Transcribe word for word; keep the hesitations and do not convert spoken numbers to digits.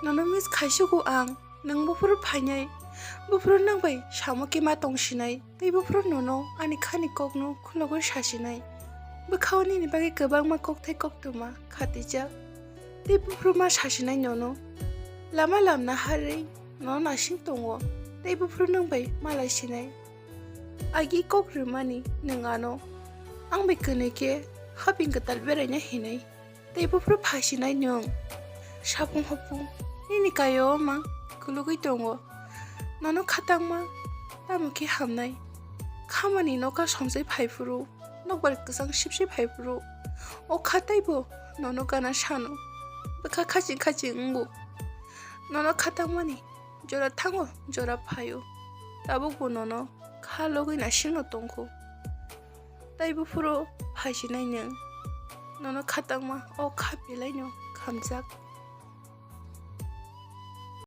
Nono miss khaisugo ang, nwng buphuru phainai. Buphuru nwng bai samo khe ma tongsinai, tei buphuru nono ani khani kokno khulogwi sasinai. Bwkhao nini bagwi kwbangma kokthai koktwma khatijak, tei buphuru ma sasinai nono. Lama lamna harwi nono nasing tongo, tei buphuru nwng bai malai sinai. Agi kok rwmani nwng ano, ang bai kwnwi khe haping kwtal beraina hinwi. Tei buphuru phasinai nwng. Sapung hopung nini kaio ma kwlwgwi tongo. Nono khatangma tamo khe hamnai. Khamani nokha somsai phaiphuru, nokbar kwchang sipsai phaiphuru, o kha teibo nono gana sano. Bwkha khaching khaching wngo. Nono khatangmani jora thango, jora phaio. Tabukbo nono kha logwi nasingno tongkho. Tei buphuru phaisinai nwng. Nono khatangma o kha belaino khamjak.